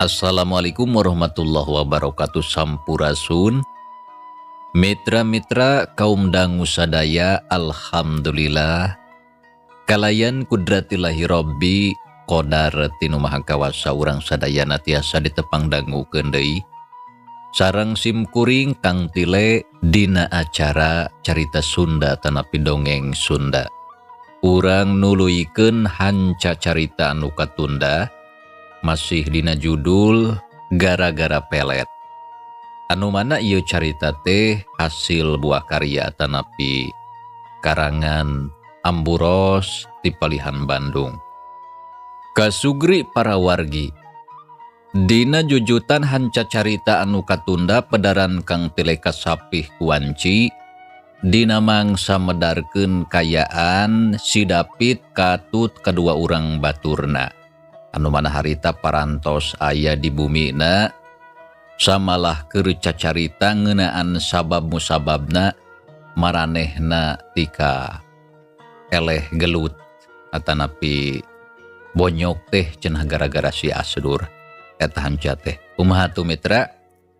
Assalamualaikum warahmatullahi wabarakatuh. Sampurasun mitra-mitra kaum dangu sadaya. Alhamdulillah kalayan kudratillahi robbi qodar tinu maha kawasa urang sadayana tiasa ditepang dangukeun deui sareng simkuring Kang Tile dina acara Carita Sunda tanapi Dongeng Sunda. Urang nuluykeun hanca carita anu katunda masih dina judul Gara-gara Pelet. Anu mana ieu carita teh hasil buah karya tanapi karangan Amburos ti Palihan Bandung. Kasugri para wargi, dina jujutan hanca carita anu katunda pedaran Kang Tile kasapih kuanci dina mangsa medarkeun kayaan si David katut kadua urang baturna. Anu mana harita parantos aya di bumina samalah keur cacarita ngeunaan sabab musababna maranehna tika eleh gelut atanapi bonyok teh cenah gara-gara si Asdur eta hanca teh. Kumaha tuh mitra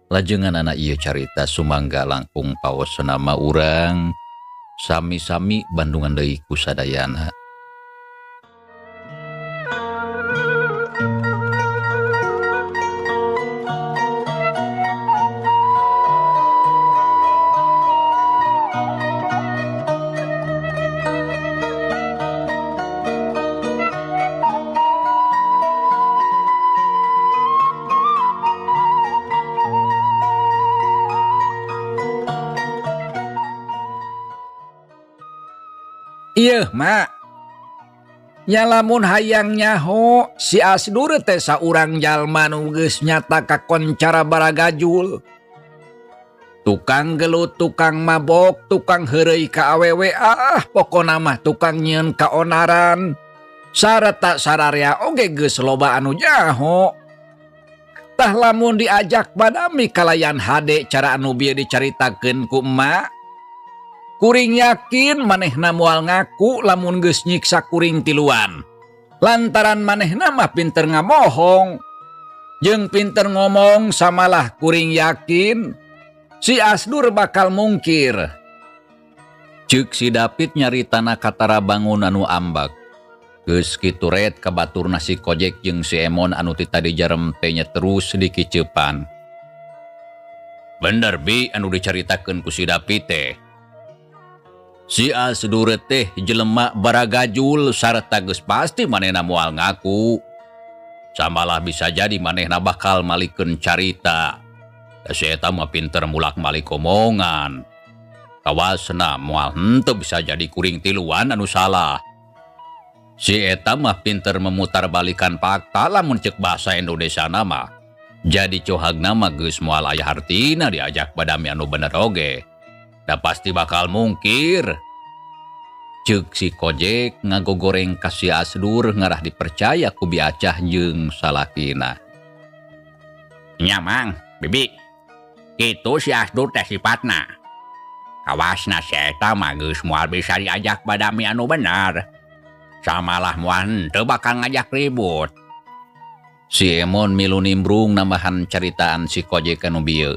lajengan anak ieu carita sumangga langkung paos nama urang sami-sami bandungan deui ku sadayana. Iya mak, nya lamun hayang nyaho si Asdur teh saurang jalma nu geus nyata kakoncara baragajul. Tukang gelut, tukang mabok, tukang heureuy ka awewe, ah pokona mah tukang nyieun kaonaran. Sarta sararea oge geus loba anu nyaho. Tah lamun diajak badami kalayan hade cara anu bieu dicaritakeun ku emak. Kuring yakin manehna moal ngaku lamun geus nyiksa kuring tiluan. Lantaran manehna mah pinter ngamohong. Jeung pinter ngomong samalah kuring yakin si Asdur bakal mungkir. Ceuk si David nyaritana katara bangun anu ambak. Geus kitu ret kabaturna si Kojek jeung si Emon anu ti tadi jarem teh nya terus dikiceupan. Bener bi anu dicaritakeun ku si David teh. Si Asdur teh jelema baragajul sarta geus pasti manehna moal ngaku. Samalah bisa jadi manehna bakal malikeun carita. Da si eta mah pinter mulak-malik omongan. Kawasna moal henteu bisa jadi kuring tiluan anu salah. Si eta mah pinter memutarbalikan fakta lamun ceuk bahasa Indonesia mah. Jadi cohagna mah geus moal aya hartina diajak badami anu bener oge. Da pasti bakal mungkir. Ceuk si Kojek ngagogoreng ka si Asdur ngarah dipercaya ku biacah jeung salakina. Nya mang, bibi. Kitu si Asdur teh sipatna. Kawasna si eta mah geus moal bisa diajak badami anu bener. Samalah moal henteu bakal ngajak ribut. Si Emon milu nimbrung nambahan caritaan si Kojek anu bieu.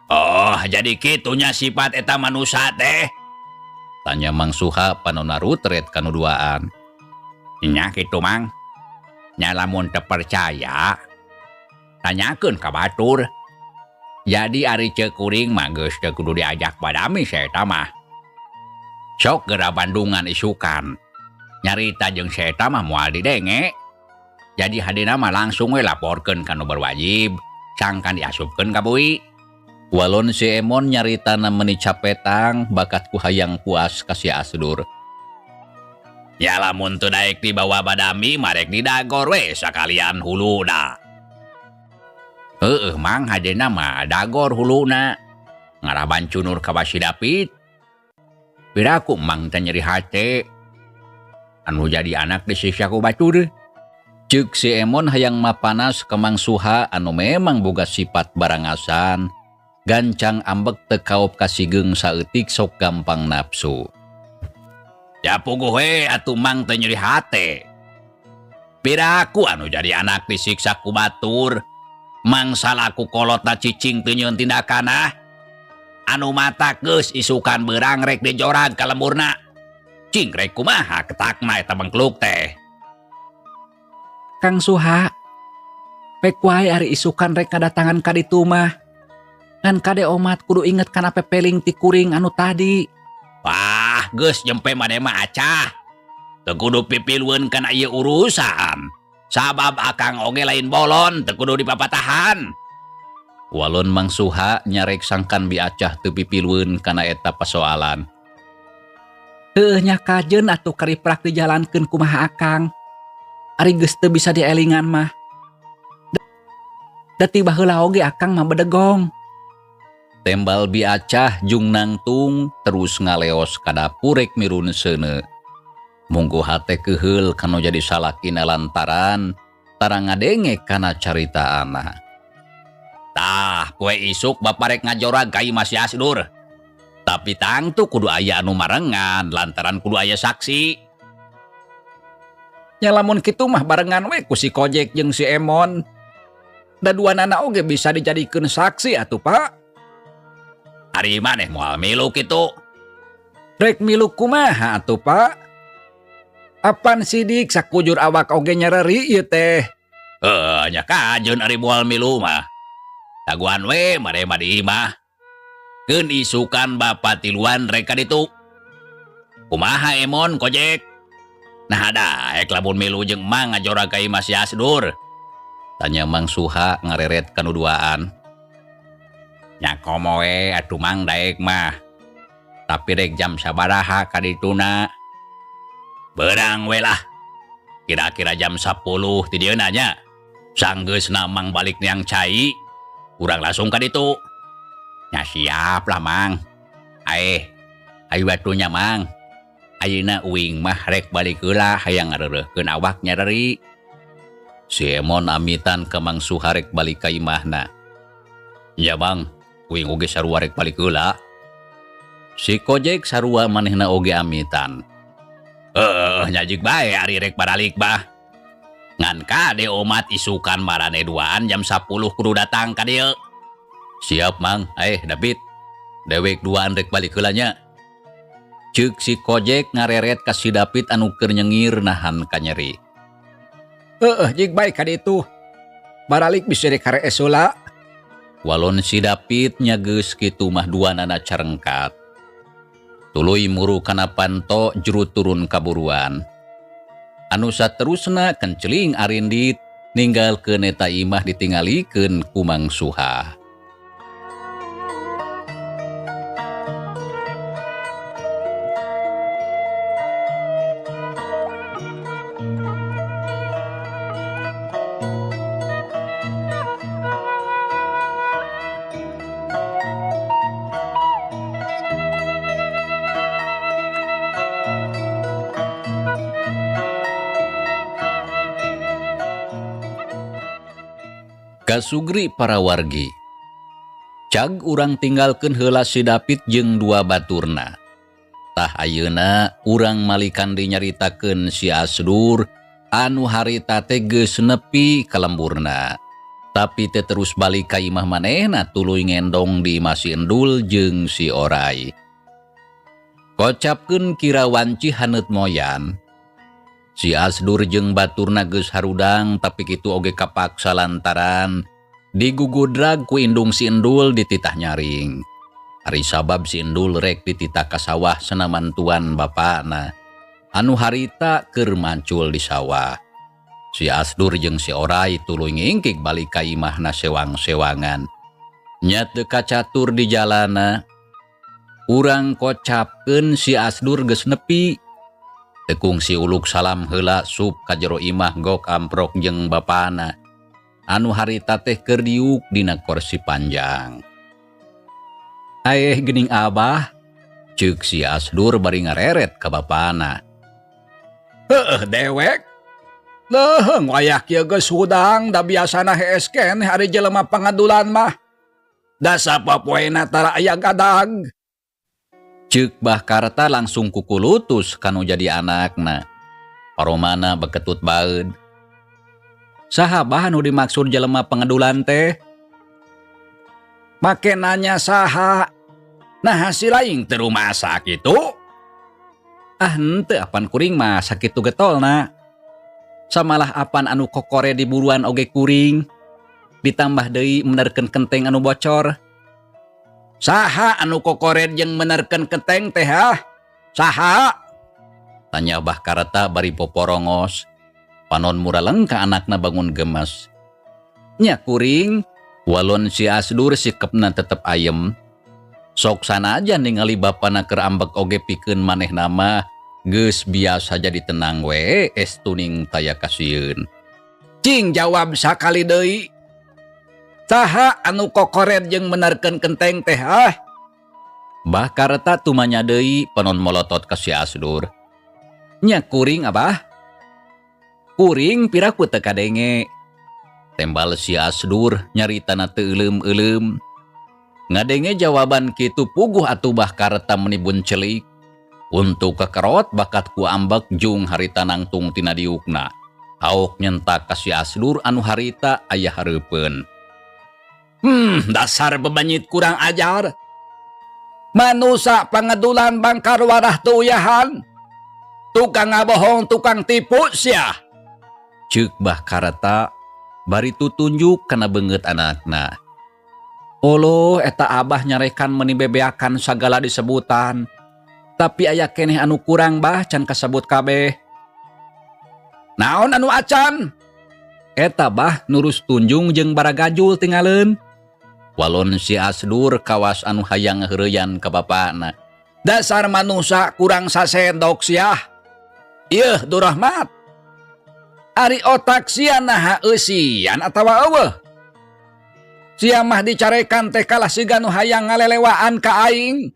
Oh, jadi kitunya sifat eta manusia teh. Tanya Mang Suha panona rutret kanu duaan. Nya kitu Mang. Nya lamun teu percaya tanyakeun ka batur. Jadi ari ceuk kuring mah geus teu kudu diajak badami si eta mah. Sok geura Bandungan isukan. Nyarita jeung si eta mah moal didenge. Jadi hadina mah langsung we laporkeun ka nu berwajib, sangkan diasupkeun ka bui. Walon si Emon nyaritana meuni capetang bakat ku hayang puas ka si Asdur. Ya lamun teu daek dibawa badami mah rek didagor we sakalian huluna. Heueuh Mang, hadina mah dagor huluna. Ngaraban cunur ka Basi David. Piraku Mang teh nyeri hate. Anu jadi anak disiksa ku batur. Ceuk si Emon hayang mapanas ka Mang Suha anu memang boga sifat barangasan. Gancang ambek teu kaop kasigeung saeutik sok gampang nafsu. Ya puguh we atuh Mang teh nyeri hate. Piraku anu jadi anak disiksa ku batur. Mang salaku kolotna cicing teu nyieun tindakan ah. Anu mata geus isukan beurang rek dijorag ka lemburna. Cing rek kumaha ketakna eta bengkluk teh. Kang Suha, pek wae ari isukan rek kadatangan ka ditu mah. Ngan kade omat kudu inget kana pepeling ti kuring anu tadi. Wah, geus jempe maneh mah acah. Teu kudu pipilueun kana ieu urusan. Sabab akang oge lain bolon, teu kudu dipapatahan. Walon Mang Suha nyarek sangkan bi acah teu pipilueun kana eta pasoalan. Heueuh nya kajeun atuh kariprak dijalankeun kumaha akang. Ari geus teu bisa dielingan mah. Da ti baheula oge akang mah bedegong. Tembal bi acah jung nangtung terus ngaleos ka dapur rek mirun seuneu. Munggu hate keuheul kanu jadi salakina lantaran tara ngadenge kana caritaana. Tah, poe isuk bapa rek ngajorag ka imah si Asdur. Tapi tangtu kudu aya anu marengan lantaran kudu aya saksi. Nya lamun kitu mah barengan we ku si Kojek jeung si Emon. Da duanana oge bisa dijadikeun saksi atuh Pak. Ari maneh moal milu kitu. Rek milu kumaha atuh Pak? Apan sidik sakujur awak oge nyereri ieu teh. Heuh, nya kajeun ari moal milu mah. Daguan we maneh mah di imah. Keun isukan bapa tiluan rek ka ditu. Kumaha Emon Kojek? Nah daek lamun milu jeung Mang ngajorag ka imah si Asdur. Tanya Mang Suha ngareret kanu duaan. Nya komo we atuh Mang daek mah. Tapi rek jam sabaraha ka dituna? Berang we lah. Kira-kira jam 10 ti dieuna nya. Sanggeusna Mang balik neang cai, urang langsung ka ditu. Nya siap lah Mang. Aeh, ayu batunya Mang. Ayeuna uing mah rek balik heula hayang ngareureurkeun awak nyareri. Si Emon amitan ka Mang Suha rek balik ka imahna. Nya Mang, uing oge sarua rek balik heula. Si Kojek sarua manehna oge amitan. Heuh, nyajik bae ari rek baralik bah. Ngan kade omat isukan marane duaan jam 10 kudu datang ka dieu. Siap Mang, David. Dewek duaan rek balik heula nya. Ceuk si Kojek ngareret ka si David anu keur nyengir nahan kanyeri. Heueuh, jig bae ka ditu. Baralik bisa rek karees heula. Walon si David nya geus kitu mah duanana carengkat. Tuluy muru kana panto juru turun kaburuan. Anu saterusna kenceling arindit ninggalkeun eta imah ditingalikeun ku Mang Suha. Kasugri para wargi. Cag urang tinggalkeun heula si David jeung dua baturna. Tah ayeuna urang malikan dinyaritakeun si Asdur anu harita teh geus nepi ka lemburna. Tapi teh terus balik ka imah manehna tuluy ngendong di imah si Endul jeung si Orai. Kocapkeun kira wanci haneut moyan. Si Asdur jeung baturna geus harudang tapi kitu oge kapaksa lantaran digugudrag ku indung si Endul dititah nyaring. Ari sabab si Endul rek dititah ka sawah senamantuan bapana anu harita keur mancul di sawah. Si Asdur jeung si Orai tuluy ngingkik balik ka imahna sewang-sewangan. Nya teu kacatur di jalana. Urang kocapkeun si Asdur geus nepi. Teu kungsi uluk salam heula sup ka jero imah gok amprok jeung bapana anu harita teh keur diuk dina kursi panjang. Aeh geuning abah, ceuk si Asdur bari ngareret ka bapana. Heueuh dewek. Leuheung wayah kieu geus hudang da biasana hees keneh ari jelema pangadulan mah. Da sapopoena tara aya gadag. Ceuk Bah Karta langsung kukulutus kanu jadi anakna. Paromana beketut baeud. Saha bah nu dimaksud jelema pangadulan teh? Make nanya saha? Nah si laing teu rumasa kitu. Ah henteu apan kuring mah sakitu getolna. Samalah apan anu kokore di buruan oge kuring. Ditambah deui menerkeun kenteng anu bocor. Saha anu kokored jeung menerkeun kenteng teh hah? Saha? Tanya Bah Karta bari poporongos. Panon muraleng ka anakna bangun gemes. Nya kuring, walon si Asdur sikepna tetep ayem. Sok sanajan ningali bapana keur ambek oge pikeun manehna mah geus biasa jadi tenang we es tuning taya kasieun. Cing jawab sakali deui. Saha anu kokored jeung menerkeun kenteng teh hah? Bah Karta tumanya deui panon molotot ka si Asdur. Nya kuring abah. Kuring piraku teu kadenge. Tembal si Asdur nyaritana teu euleum-euleum. Ngadenge jawaban kitu puguh atuh Bah Karta menibun celik. Untuk kekerot bakat ku ambek jung harita nangtung tina diukna. Haok nyentak ka si Asdur anu harita aya hareupeun. Dasar bebanyit kurang ajar. Manusa pangedulan bangkar warah teu uyahan. Tukang ngabohong, tukang tipu sia. Ceuk Bah Karta bari tutunjuk kana beungeut anakna. Oloh eta abah nyarekan meuni bebeakan sagala disebutan. Tapi aya keneh anu kurang bah can kasebut kabeh. Naon anu acan? Eta bah nurus tunjung jeung baragajul tingaleun. Walon si Asdur kawas anu hayang heureuyan ka bapana. Dasar manusa kurang sasendok siah. Ieuh Durahmat. Ari otak sia naha eusian atawa eueuh? Sia mah dicarekan teh kalah siga nu hayang ngalelewaan ka aing.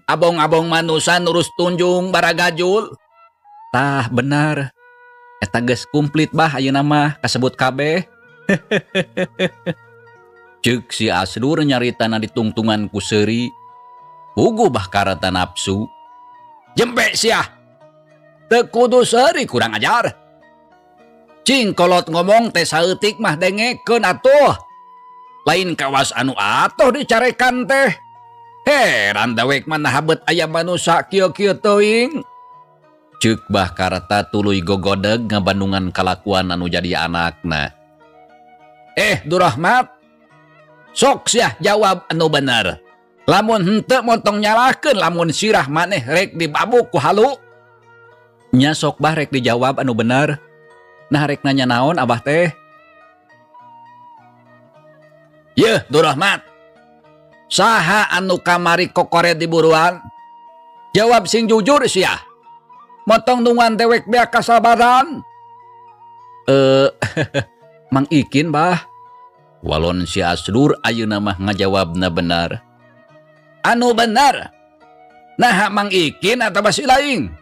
Abong-abong manusa nurus tunjung baragajul. Tah benar. Eta geus kumplit bah ayeuna mah kasebut kabeh. Ceuk si Asdur nyaritana ditungtungan ku seuri. Puguh Bah Karta nafsu. Jempe sia. Teu kudu seuri kurang ajar. Cing kolot ngomong teh saeutik mah dengekeun atuh. Lain kawas anu atuh dicarekan teh. Heran dewek mah naha beut aya manusa kieu-kieu teuing. Ceuk Bah Karta tuluy gogodeg ngabandungan kalakuan anu jadi anakna. Durahmat. Sok sia jawab anu bener. Lamun henteu montong nyalahkeun lamun sirah maneh rek dibabuk ku halu. Nya sok bah rek dijawab anu bener. Nah rek nanya naon abah teh? Yeuh Durahmat. Saha anu kamari kokore di buruan? Jawab sing jujur sia. Motong nungan dewek beak kasabaran. Mang Ikin bah. Walon si Asdur ayeuna mah ngajawabna benar. Anu benar. Nah Mang Ikin atawa si laing?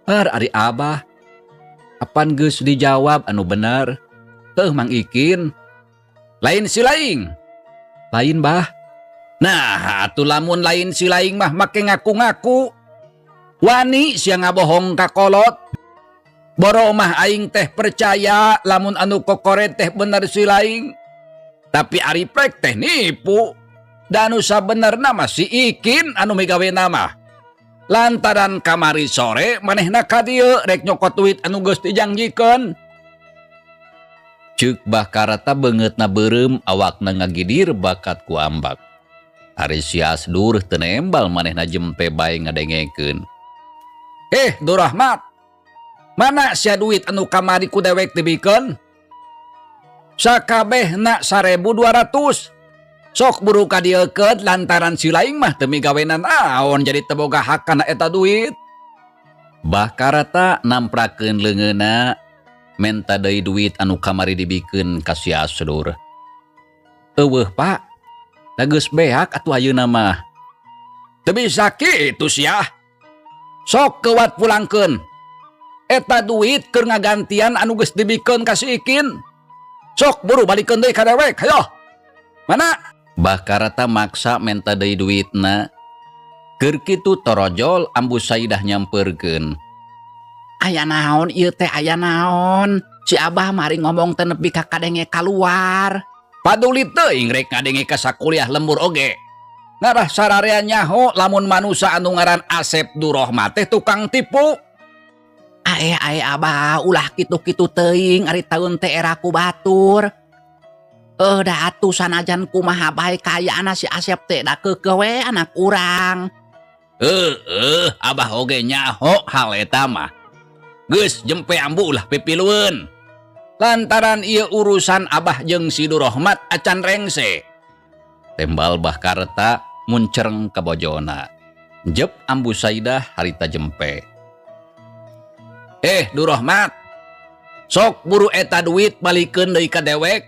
Par ari abah. Apan geus dijawab anu benar? Heuh Mang Ikin. Lain si laing. Lain bah. Nah atuh lamun lain si laing mah make ngaku-ngaku. Wani sia ngabohong ka kolot. Boro mah aing teh percaya lamun anu kokoret teh bener si laing. Tapi ari prek teh nipu. Da anu sabenerna mah si Ikin anu migawena mah. Lantaran kamari sore manehna ka dieu rek nyokot duit anu geus dijangjikeun. Ceuk Bah Karta beungeutna beureum awakna ngagidir bakat ku ambak. Ari si Asdur teu nembal manehna jempe bae ngadengekeun. Eh, Durahmat. Mana sia duit anu kamari ku dewek dibikeun? Sakabehna 1.200. Sok buru kadieukeun lantaran si laing mah teu migawenan naon jadi teu boga hak kana eta duit. Bah Karta namprakeun leungeunna menta deui duit anu kamari dibikeun ka si Asdur. Eueuh, Pak. Da geus beak atuh ayeuna mah. Teu bisa kitu sia. Sok keuat pulangkeun. Eta duit keur ngagantian anu geus dibikeun ka si Ikin. Sok buru balikeun deui ka dewek, hayo. Mana? Bah Karta maksa menta deui duitna. Keur kitu torojol Ambu Saidah nyampeurkeun. Aya naon ieu teh, aya naon? Si Abah mari ngomong teh nepi ka kadenge kaluar. Paduli teuing rek ngadenge ka sakuliah lembur oge. Ngarah sararea nyaho lamun manusa anu ngaran Asep Durahmat teh tukang tipu. Ae ae Abah ulah kitu-kitu teuing ari taun teh era ku batur. Eh da atuh sanajan kumaha bae kaayaan si Asep teh da keukeuh we anak urang. Heueuh, Abah oge nyaho hal eta mah. Geus jempe ambu ulah pipilueun. Lantaran ieu urusan Abah jeung si Durahmat acan rengse. Tembal Bah Karta muncereng ka bojona. Jep Ambu Saidah harita jempe. Eh, Durahmat. Sok buru eta duit balikeun deui ka dewek.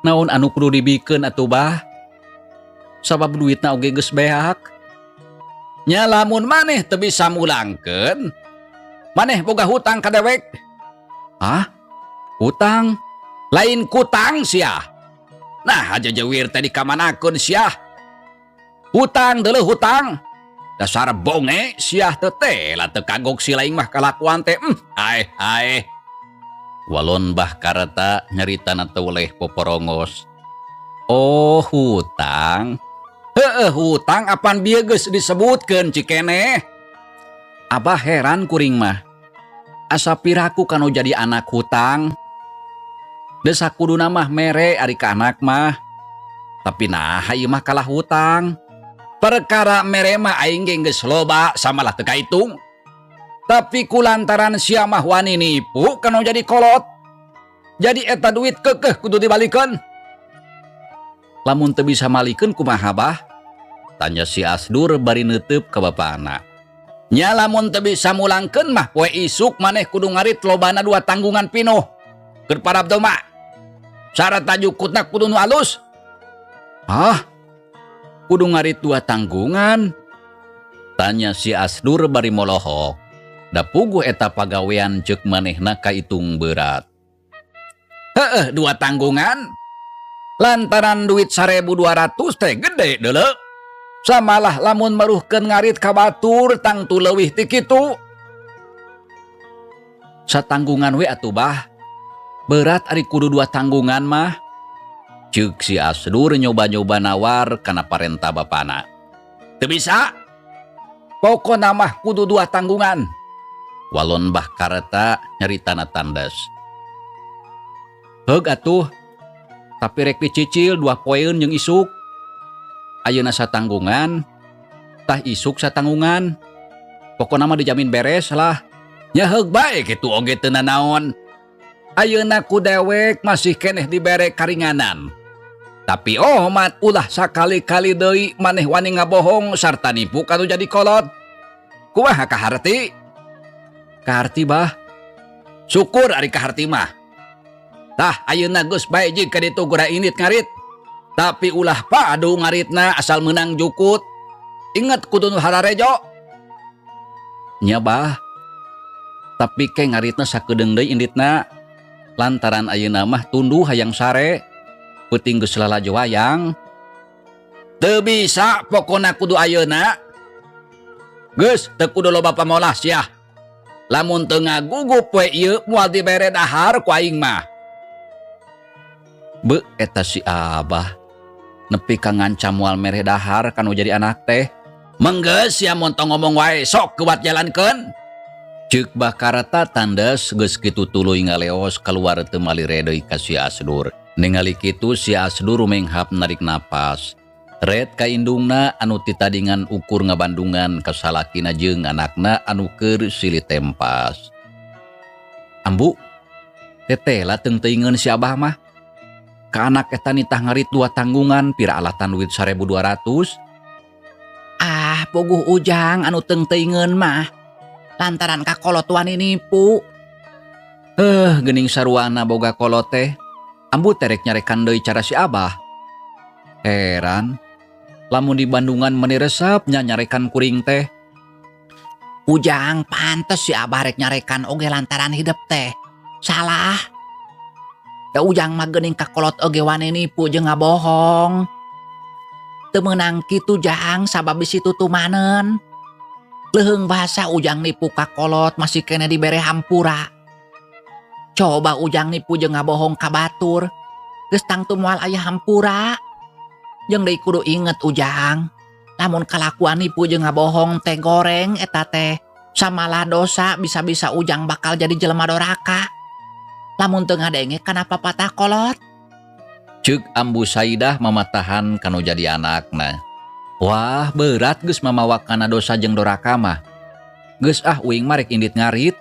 Naon anu kudu dibikeun atuh Bah? Sabab duitna oge geus beak. Nya lamun maneh teu bisa mulangkeun, maneh boga hutang ka dewek. Hah? Hutang? Lain kutang sia. Nah, aja jewir teh dikamanakeun sia. Hutang deuleuh hutang. Dasar bonge sia teh teh lah teu kagok si laing mah kalakuan teh. Aeh aeh. Walon Bah Karta nyaritana teu weleh poporongos. Oh, hutang. Heeh, hutang apan bieu geus disebutkeun cikeneh. Abah heran kuring mah. Asa piraku kanu jadi anak hutang. Desa kuduna mah mere ari ka anak mah. Tapi nah ieu mah kalah hutang. Perkara mere mah aing ge geus loba samalah teu kaitung. Tapi kulantaran sia mah wani nipu kanu jadi kolot. Jadi eta duit keukeuh kudu dibalikeun. Lamun teu bisa malikeun kumaha Bah? Tanya si Asdur bari neuteup ka bapana. Nya lamun teu bisa mulangkeun mah poe isuk maneh kudu ngarit lobana 2 tanggungan pinuh. Keur parab domba. Sarata jukutna kudu nu alus. Hah? Kudu ngarit 2 tanggungan? Tanya si Asdur bari molohok. Da puguh eta pagawean ceuk manehna kaitung berat. Heeh, 2 tanggungan. Lantaran duit 1.200 teh gede deuleu. Samalah lamun meruhkeun ngarit ka batur tangtu leuwih ti kitu. Satanggungan we atuh Bah. Berat ari kudu 2 tanggungan mah. Ceuk si Asdur nyoba-nyoba nawar kana parenta bapana. Teu bisa. Pokona mah kudu 2 tanggungan. Walon Bah Karta nyaritana tandes. Heug atuh. Tapi rek dicicil 2 poeun jeung isuk. Ayeuna satanggungan, tah isuk satanggungan. Pokona mah dijamin beres lah. Nya heug bae kitu oge teu nanaon. Ayeuna ku dewek masih keneh dibere karinganan. Tapi omat ulah sakali-kali deui maneh wani ngabohong sarta nipu kanu jadi kolot. Kumaha kaharti? Kaharti Bah. Syukur ari kaharti mah. Tah ayeuna geus bae jeung ka ditu gura indit ngarit. Tapi ulah padu ngaritna asal meunang jukut. Ingat kudu nu hararejo. Nya Bah. Tapi ke ngaritna sakedeung deui inditna. Lantaran ayeuna mah tunduh hayang sare. Peuting geus lalajo wayang. Teu bisa pokona kudu ayeuna. Geus teu kudu loba pamolah sia. Lamun teu ngagugup we ieu moal dibere dahar ku aing mah. Be eta si Abah. Nepi ka ngancam moal mere dahar kanu jadi anak teh. Menggeus sia montong ngomong wae sok kuat jalankeun. Ceuk Bah Karta tandas geus kitu tuluy ngaleos kaluar teu malire deui ka si Asdur. Ningali kitu si Asdur rumenghap narik napas. Ret ka indungna anu titadingan ukur ngabandungan ka salakina jeung anakna anu keur silih tempas. Ambu, teteh lah teung teuingeun si Abah mah. Ka anak eta nitah ngarit 2 tanggungan pira alatan duit 1.200. Ah, puguh Ujang anu teung teuingeun mah. Lantaran ka kolot wani nipu. Geuning saruana boga kolot teh. Ambu terek nyarekan deui cara si Abah. Heran. Lamun di Bandungan meni resep nya nyarekan kuring teh. Ujang pantes si Abah rek nyarekan oge lantaran hidup teh. Salah. Da Ujang mah geuning ka kolot oge wani nipu jeung ngabohong. Teu meunang kitu Jang sabab bisi tutumaneun. Leuheung bahasa Ujang nipu ka kolot masih kene dibere hampura. Coba Ujang nipu jeung ngabohong ka batur. Geus tangtu moal aya hampura. Jeung deui kudu inget Ujang. Lamun kalakuan nipu jeung ngabohong teh goreng eta teh. Samalah dosa bisa-bisa Ujang bakal jadi jelema doraka. Lamun teu ngadenge kana papatah kolot. Ceuk Ambu Saidah mamatahan kanu jadi anakna. Wah, berat geus mamawa kana dosa jeung doraka mah. Geus ah uing mah rek indit ngarit.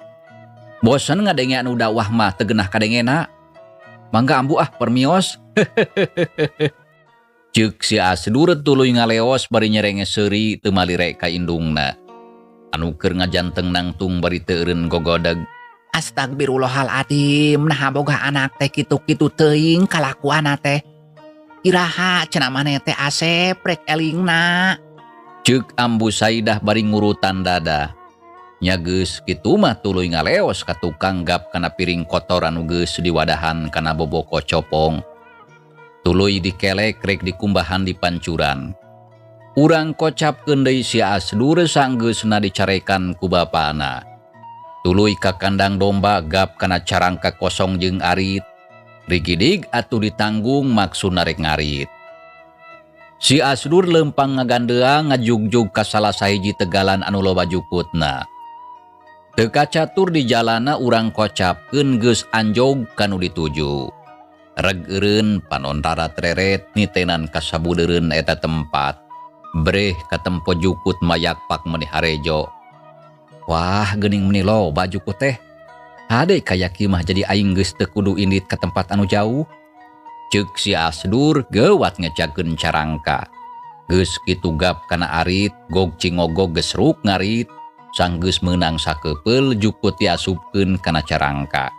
Bosen ngadenge anu dakwah mah teu geunah kadengena. Mangga Ambu ah permios. Ceuk si Asdur tuluy ngaleos bari nyerenge seuri teu malire ka indungna. Anu keur ngajanteng nangtung bari teu eureun gogodeg. Astagfirullahaladzim, naha boga anak teh kitu-kitu teuing kalakuanna teh. Iraha cenah maneh teh Asep rek elingna. Ceuk Ambu Saidah bari ngurutan dada. Nya geus kitu mah tuluy ngaleos ka tukang gap kana piring kotor anu geus diwadahan kana boboko copong. Tuluy dikelek rek dikumbahan di pancuran. Urang kocapkeun deui si Asdur sanggeusna dicarekan ku bapana. Tuluy ka kandang domba gap kana carangka kosong jeung arit. Rigidig atuh ditanggung maksudna rek ngarit. Si Asdur lempang ngagandeang ngajugjug ka salah sahiji tegalan anu loba jukutna. Teu kacatur di jalana urang kocapkeun geus anjog kanu dituju. Reg eureun panon reret nitenan kasabudeureun eta tempat. Breh katempo jukut mayakpak meni harejo. Wah, geuning meni loba jukut teh. Hade kaya kieu mah jadi aing geus teu kudu indit ka tempat anu jauh. Ceuk si Asdur geuwat ngecakeun carangka. Geus kitu gap kana arit, gog cingogog geus ruk ngarit. Sanggeus meunang sakepeul jukut diasupkeun kana carangka.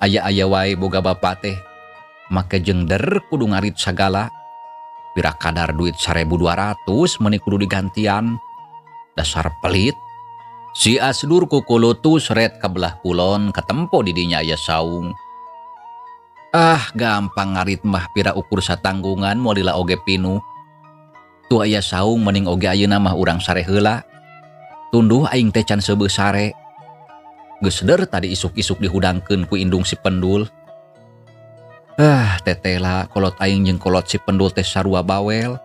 Aya-aya wae boga bapa teh. Make jengder kudu ngarit sagala. Pira kadar duit 1.200 meuni kudu digantian. Dasar pelit. Si Asdur kukulutus ret ka belah kulon katempo di dinya aya saung. Ah, gampang ngarit mah pira ukur satanggungan moal lila oge pinuh. Tuh aya saung mending oge ayeuna mah urang sare heula. Tunduh aing teh can seubeuh sare. Geus der tadi isuk-isuk dihudangkeun ku indung si pendul. Ah, tetela kolot aing jeung kolot si pendul teh sarua bawel.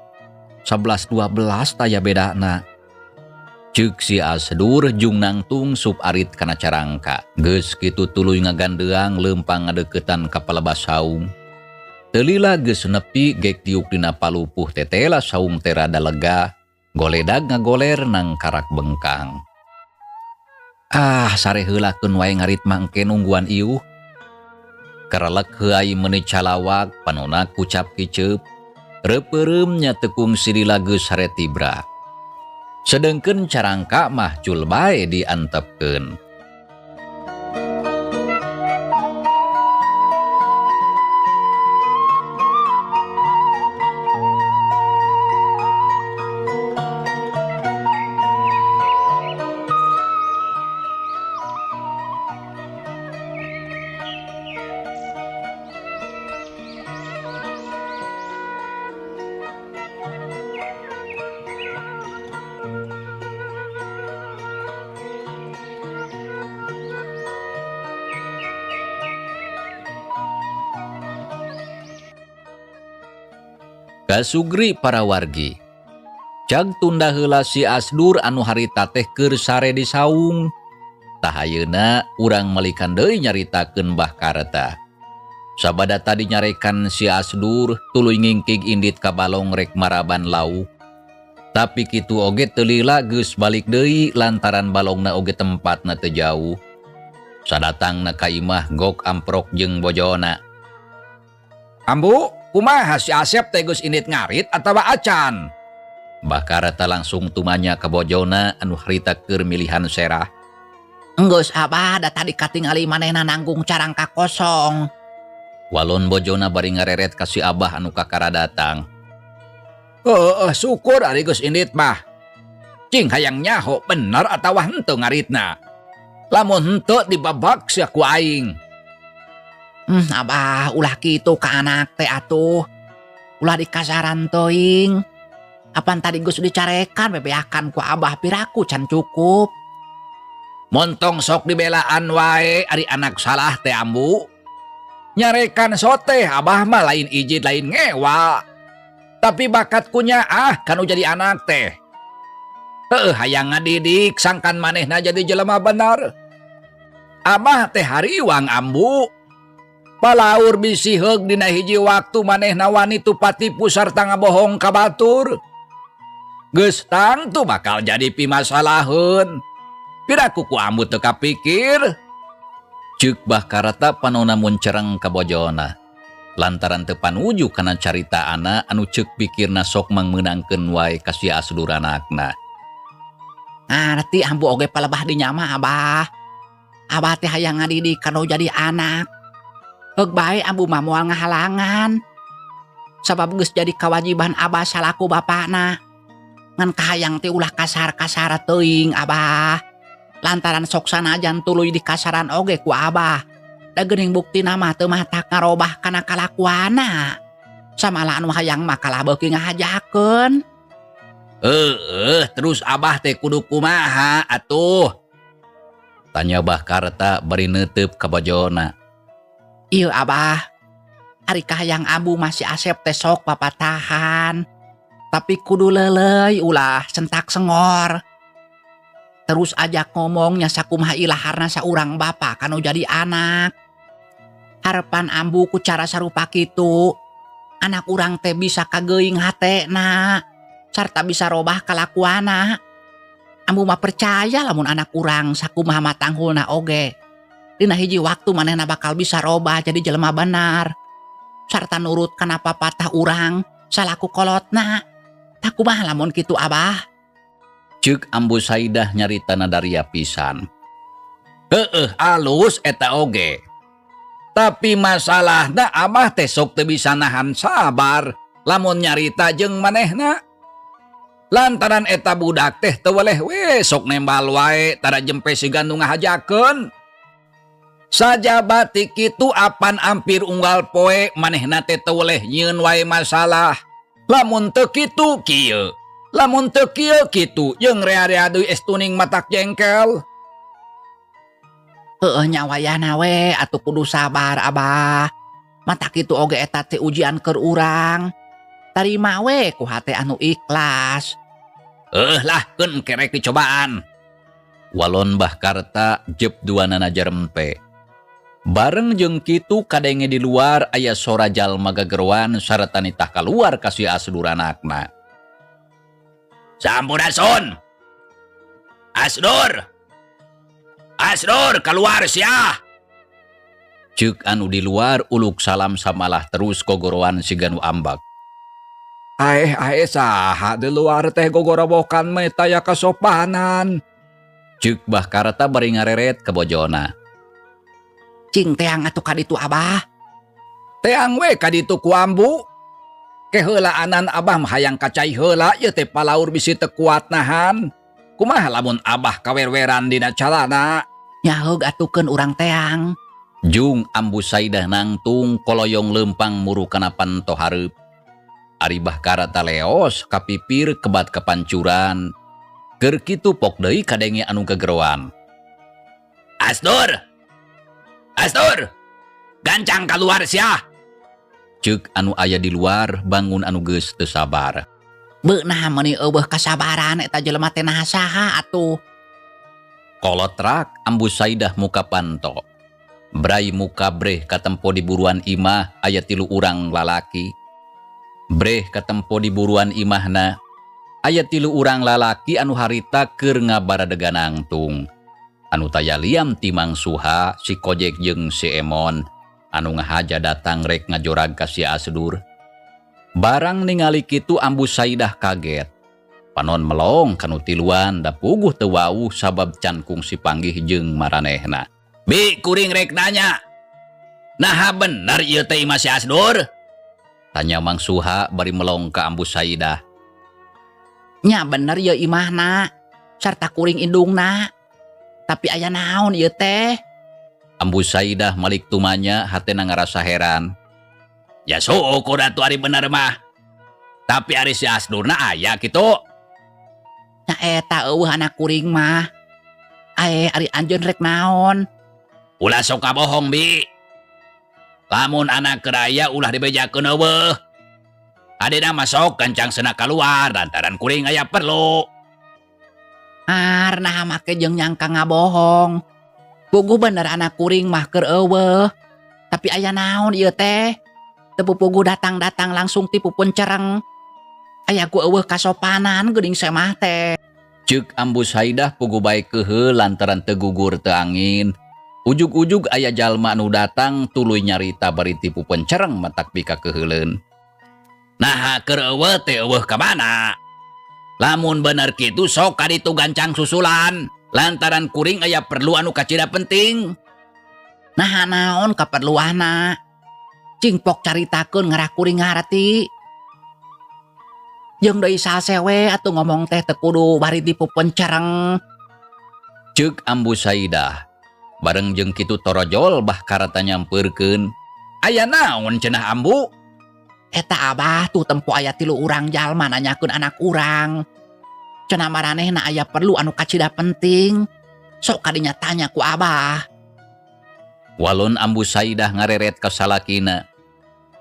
11-12 taya bedana. Ceuk si Asdur jung nangtung sup arit kana carangka. Geus kitu tuluy ngagandeang leumpang ngadeuketan ka palebah saung. Teu lila geus nepi gek diuk dina palupuh tetela saung teh rada lega. Goledag ngagoler nang karak bengkang. Ah, sare heulakeun wae ngarit mah engke nungguan iuh. Karelek heuay meuni calawak panona kucap kiceup. Reupeureum nya teu kungsi lila geus sare tibra. Sedengkeun carangka mah cul bae diantepkeun. Kasugri para wargi. Cag tunda heula si Asdur anu harita teh keur sare di saung. Tah, ayeuna urang malikan deui nyaritakeun Bah Karta. Sabada tadi nyarekan si Asdur tuluy ngingkig indit ka balong rek maraban lauk. Tapi kitu oge teu lila geus balik deui lantaran balongna oge tempatna teu jauh. Sadatangna ka imah, gok amprok jeung bojona. Ambu, kumaha, si Asep teh geus indit ngarit atawa acan? Bah Karta langsung tumanya ka bojona anu harita keur milihan serah. Enggeus, Abah, da tadi katingali manehna nanggung carangka kosong. Walon bojona bari ngareret ka si Abah anu kakara datang. Heeh, syukur ari geus indit mah. Cing hayang nyaho, bener atawa henteu ngaritna. Lamun henteu, dibabak sia ku aing. Abah, ulah kitu ka anak teh atuh. Ulah dikasaran teuing. Apan tadi geus dicarekan bebeakan ku Abah, piraku can cukup? Montong sok dibelaan wae ari anak salah teh, Ambu. Nyarekan sote Abah mah lain ijid, lain ngewa. Tapi bakat ku nyaah kanu jadi anak teh. Heuh, hayang ngadidik sangkan manehna jadi jelema bener. Abah teh hariwang, Ambu. Palaur bisi heug dina hiji waktu manehna wani tupatipu sarta ngabohong ka batur. Geus tangtu bakal jadi pimasalaheun. Piraku ku Ambu teu kapikir. Ceuk Bah Karta panona muncereng ka bojona. Lantaran teu panuju kana caritaana anu ceuk pikirna sok mangmeunangkeun wae ka si Asdur anakna. Ngarti Ambu oge palebah dinya mah, Abah. Abah teh hayang ngadidik kanu jadi anak. Heug bae, Ambu mah moal ngahalangan. Sabab geus jadi kewajiban Abah salaku bapakna. Ngan kahayang teh ulah kasar-kasar teuing, Abah. Lantaran sok sanajan tuluy dikasaran oge ku Abah. Da geuning buktina mah teu matak ngarobah kana kalakuanna. Samalah anu hayang mah kalah beuki ngahajakeun. Heeh, terus Abah teh kudu kumaha atuh? Tanya Bah Karta bari neuteup ka bojona. Ieu, Abah. Ari kahayang Ambu mah si Asep teh sok papatahan. Tapi kudu leuleuy, ulah sentak sengor. Terus ajak ngomongnya sakumaha ilaharna saurang bapak kanu jadi anak. Harapan Ambu ku cara sarupa kitu, anak urang teh bisa kageuing hatena sarta bisa robah kalakuana. Ambu mah percaya lamun anak urang sakumaha matanghulna oge, dina hiji waktu manehna bakal bisa robah jadi jelema benar sarta nurut kana papatah urang salaku kolotna. Tah, kumaha lamun kitu, Abah? Ceuk Ambu Saidah nyaritana daria pisan. Heeh, alus eta oge. Tapi masalahna Abah teh sok teu bisa nahan sabar lamun nyarita jeung manehna. Lantaran eta budak teh teu weleh we, sok nembal wae, tara jempe siga nu ngahajakeun. Sajaba ti kitu, apan ampir unggal poe manehna teh teu weleh nyieun wae masalah. Lamun teu kitu kieu. Lamun teu kieu kitu, jeung rea-rea deui es tuning matak jengkel. Heeh nya, wayahna we atuh kudu sabar, Abah. Matak kitu oge eta teh ujian keur urang. Tarima we ku hate anu ikhlas. Eh lah, keun kerek dicobaan. Walon Bah Karta jep duanana jarempe. Bareng jeung kitu kadenge di luar aya sora jalma gageroan sarta nitah kaluar ka si Asdur anakna. Sampurasun. Asdur. Asdur, keluar sia. Ceuk anu di luar uluk salam samalah terus gogoroan siga nu ambak. Aeh aeh, saha di luar teh gogorowokan mah taya kasopanan? Ceuk Bah Karta bari ngareret ka bojona. Cing teang atuh ka ditu, Abah. Teang we ka ditu ku Ambu. Keheulaanan Abah mah hayang kacai heula ieu teh, palaur bisi teu kuat nahan. Kumaha lamun Abah kawerweran dina calana? Nya heug atuh, keun urang teang. Jung Ambu Saidah nangtung koloyong lempang muru kana panto hareup. Ari Bah Karta leos kapipir kebat kepancuran. Keur kitu pok deui kadenge anu gegeroan. Asdur! Asdur! Gancang keluar sia! Ceuk anu aya di luar bangun anu geus teu sabar. Beunah meuni euweuh kasabaran eta jelema teh naha saha atuh. Kolotrak Ambu Saidah muka panto. Bray muka breh katempo di buruan imah aya 3 urang lalaki. Breh katempo di buruan imahna aya 3 urang lalaki anu harita keur ngabaradegan nangtung. Anu taya liam ti Mang Suha, si Kojek jeung si Emon anu ngahaja datang rek ngajorag ka si Asdur. Barang ningali kitu Ambu Saidah kaget. Panon melong kanu tiluan da puguh teu wauh sabab can kungsi panggih jeung maranehna. Bi kuring rek nanya. Naha bener ieu teh imah si Asdur? Tanya Mang Suha bari melong ka Ambu Saidah. Nya bener ieu imahna sarta kuring indungna. Tapi aya naon ieu teh? Ambu Saidah malik tumanya hatena ngarasa heran. Ya syukur atuh ari bener mah. Tapi ari si Asdurna aya kitu. Nya eta eueuh anak kuring mah. Ae ari anjeun rek naon? Ulah sok kabohong bi. Lamun anak keur aya ulah dibejakeun eueuh. Adena mah sok kencang sena kaluar lantaran kuring aya perlu. Ar naha make jeung nyangka ngabohong. Puguh bener anak kuring mah keur eueuh. Tapi aya naon ieu teh? Teu puguh datang-datang langsung tipu pencereng. Aya ku eueuh kasopanan geuning semah teh. Ceuk Ambu Saidah puguh bae keheul lantaran teu gugur teu angin. Ujug-ujug aya jalma anu datang tuluy nyarita bari tipu pencereng matak pika keheuleun. Naha keur eueuh teh eueuh ka mana? Lamun bener kitu sok ka ditu gancang susulan. Lantaran kuring aya perlu anu kacida penting. Naha naon kaperluanna? Cingpok caritakeun ngarah kuring ngarti. Jeung deui sasewe atuh ngomong teh teu kudu bari tipu pencereng. Ceuk Ambu Saidah. Bareng jeung kitu torojol bah karata nyampeurkeun. Aya naon cenah Ambu? Eta abah tuh tempo aya 3 urang jalma nanyakeun anak urang. Cenah maranehna aya perlu anu kacida penting. Sok kadinya tanya ku abah. Walon Ambu Saidah ngareret ka salakina.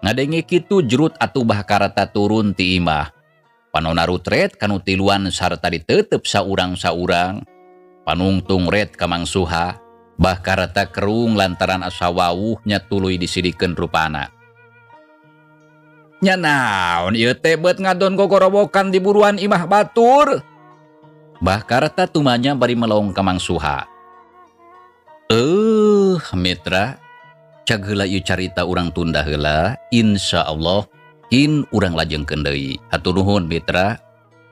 Ngadenge kitu jrut atuh bah karata turun ti imah. Panona rutret kanu tiluan sarta ditetep saurang-saurang. Panungtung ret ka Mang Suha. Bah karata kerung lantaran asa wawuh nya tuluy disidikeun rupana. Nya naon ieu teh beut ngadon gogorowokan di buruan imah batur. Bah karata tumanya bari melong ka Mang Suha. Mitra, cag heula ieu carita urang tunda heula, insyaallah kin urang lajengkeun deui. Hatur nuhun mitra,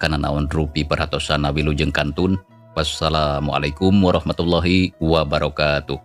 kana naon rupi perhatosana wilujeng kantun. Wassalamualaikum warahmatullahi wabarakatuh.